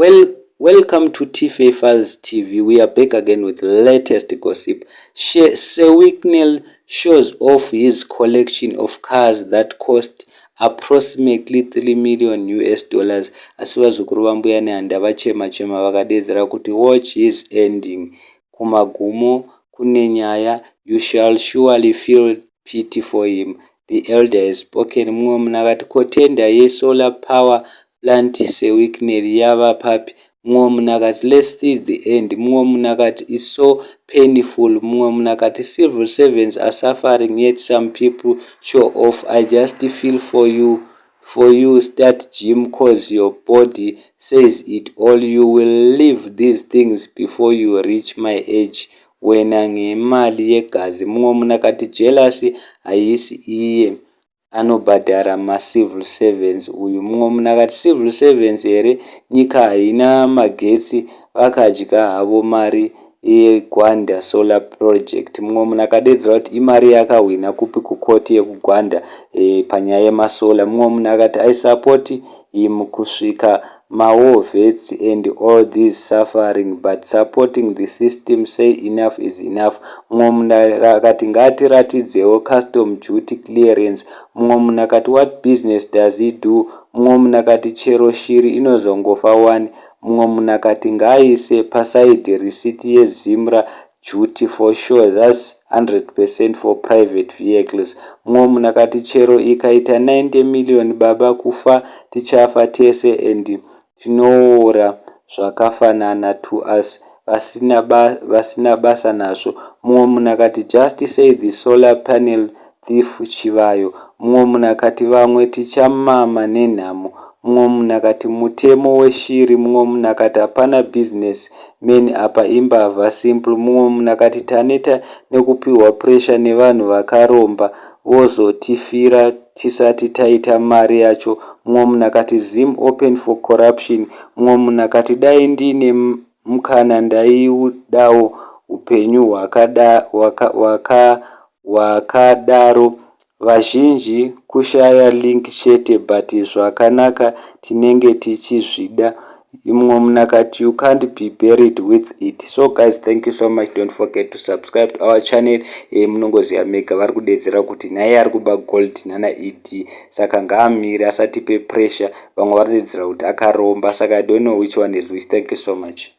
Well, welcome to TFA Files TV. We are back again with latest gossip. Sir Wicknell shows off his collection of cars that cost approximately 3 million US dollars. Asi vazukuru vambuya Nehanda vachema chema vakadedzera kuti, "Watch his ending. Kumagumo kune nyaya. You shall surely feel pity for him. The elder has spoken." Mumwe munhu akati, "Ko tender yesolar power plant, Sir Wicknell, yava papi?" Mumwe munhu akati, "Let's see the end." Mumwe munhu akati, "Is so painful." Mumwe munhu akati, "Civil servants are suffering, yet some people show off. I just feel for you. Start gym, 'cause your body says it all. You will leave these things before you reach my age." Wena ngemali yegazi. Mumwe munhu akati, "Jealousy, haisi iye anobhadhara macivil servants uyu." Mumwe munhu akati, "Civil servants here? Nyika haina magetsi, vakadya havo mari yeGwanda Solar Project." Mumwe munhu akadedzera kuti imari yakahwina kupi kukoti yekuGwanda panyaya yemasolar. Mumwe munhu akati, "I support him kusvika mawar vets and all these suffering, but supporting the system. Say enough is enough." Mumwe munhu akati, "Ngatiratidzewo custom duty clearance." Mumwe munhu akati, "What business does he do?" Mumwe munhu akati, "Chero shiri inozongofa one." Mumwe munhu akati, "Ngaaise paside receipt yeZimra duty for sure. That's 100% for private vehicles." Mumwe munhu akati, "Chero ikaita 90 million baba, kufa tichafa tese and tinoora zvakafanana. To us vasina basa nazvo." Mumwe munhu akati, "Just say the solar panel thief Chivayo." Mumwe munhu akati, "Vamwe tichamama nenhamo." Mumwe munhu akati, "Mutemo weshiri." Mumwe munhu akati, "Hapana business man apa, imbavha simple." Mumwe munhu akati, "Taneta nekupiwa pressure nevanhu vakaromba, vozotifira tisati taita mari yacho." Mumwe munhu akati, "Zim open for corruption." Mumwe munhu akati, "Dai ndine mukana ndaiudawo upenyu hwakadaro. Vazhinji kushaya link chete, but zvakanaka tinenge tichizvida." Mumwe munhu akati, "You can't be buried with it." So guys, thank you so much. Don't forget to subscribe to our channel. Munongoziva mega, vari kudedzera kuti naiye ari kuba gold nana ED, saka ngaamire asatipe pressure. Vamwe vari kudedzera kuti akaromba, saka I don't know which one is which. Thank you so much.